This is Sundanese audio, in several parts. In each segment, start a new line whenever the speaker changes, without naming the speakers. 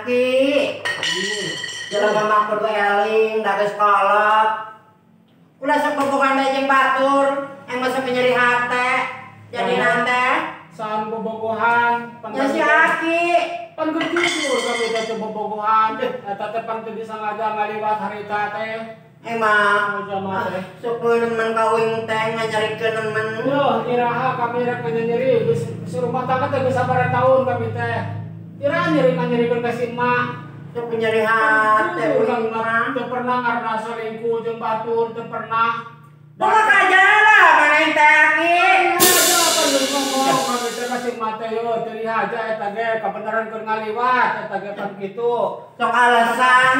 Aki. Jelema mah kudu eling da geus kolot. Ulah sok bobogohan bae jeung batur, emang sok nyeri hate. Jadi nante
saan bobogohan
ya si Aki.
Pan jujur kami teh bobogohan eta teh pan teu disengaja ngaliwat harita teh.
Emang sok nemen ka uing teh nganyerikeun nemen.
Yo iraha kami rek nganyeri geus rumah tangga teh geus sabaraha tahun kami teh. Iraha nyeri nganyerikeun ka si emak.
Sok nyeri hate
uing mah teu pernah ngarana selingkuh jeung batur teu pernah.
Boga ka jalan maneh teh Aki.
Ngomong kami teh ka si emak teh yo teu dihaja eta ge kabeneran keur ngaliwat eta ge pan kitu.
Sok alasan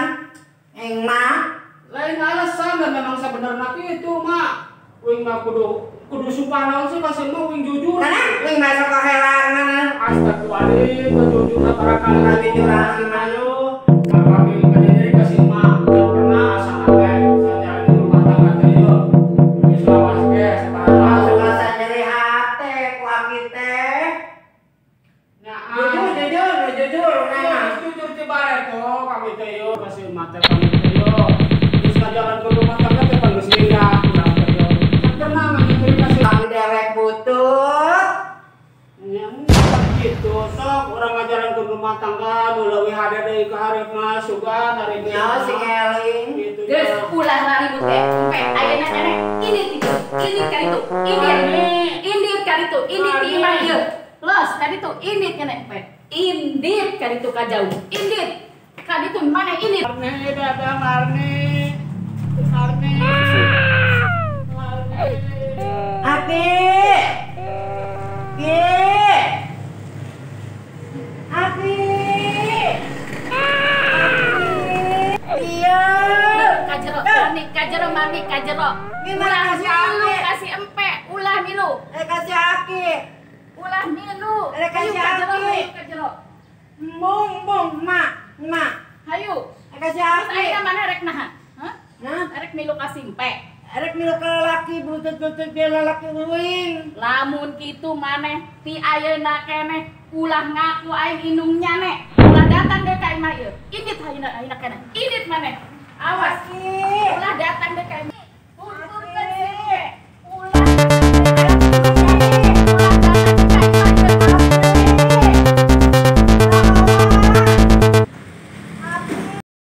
aing mah.
Lain alasan dan memang sebenarnya itu mak wing mah kudu sumpah naon sih kasih mah wing jujur.
Karena wing mah sok kahelangan.
Astagfirullahaladzim jujur sabaraha kali jujur ayo kami ngajari kasih mah teu pernah asa teh sajalani rumah tangga teh yo geus lawas ge sabaraha
sok asa nyeri hate ku aki teh. Jujur jujur jujur nah
jujur ti bareto kami teh yo kasih mah teh kami teh yo jalan ke rumah tangga teh pan geus nikah urang teh yo. Pernah nganyeri kasih
kami dewek butut.
Nya kitu sok urang ngajalan ke rumah tangga nu leuwih hade deui ka hareup mah sugan ari
nya sing eling.
Geus ulah raribut teh. Empe ayeuna keneh ini titu, ini ka ditu, ini indit ka ditu, indit di imah ieu. Los ka ditu, indit keneh empe. Indit ka ditu ka jauh. Indit ka ditu maneh indit.
Marni dadah Marni. Marni. Marni.
Aki. Ki. Aki. Iya.
Kajero, mani, kajero, mani, kajero.
Gimana kasih Aki?
Kasih empe, ulah milu.
Kasih Aki.
Ulah milu.
Kasih Aki.
Kajero.
Bung, bung, mak, mak.
Hayu.
Kasih Aki.
Terus ayeuna mana rek naha? Hah?
Nah,
rek milu kasih empe.
Rek milu ke lalaki, butut-butut dia lalaki uing.
Lamun kitu maneh ti ayeuna keneh ulah ngaku aing indung nyane.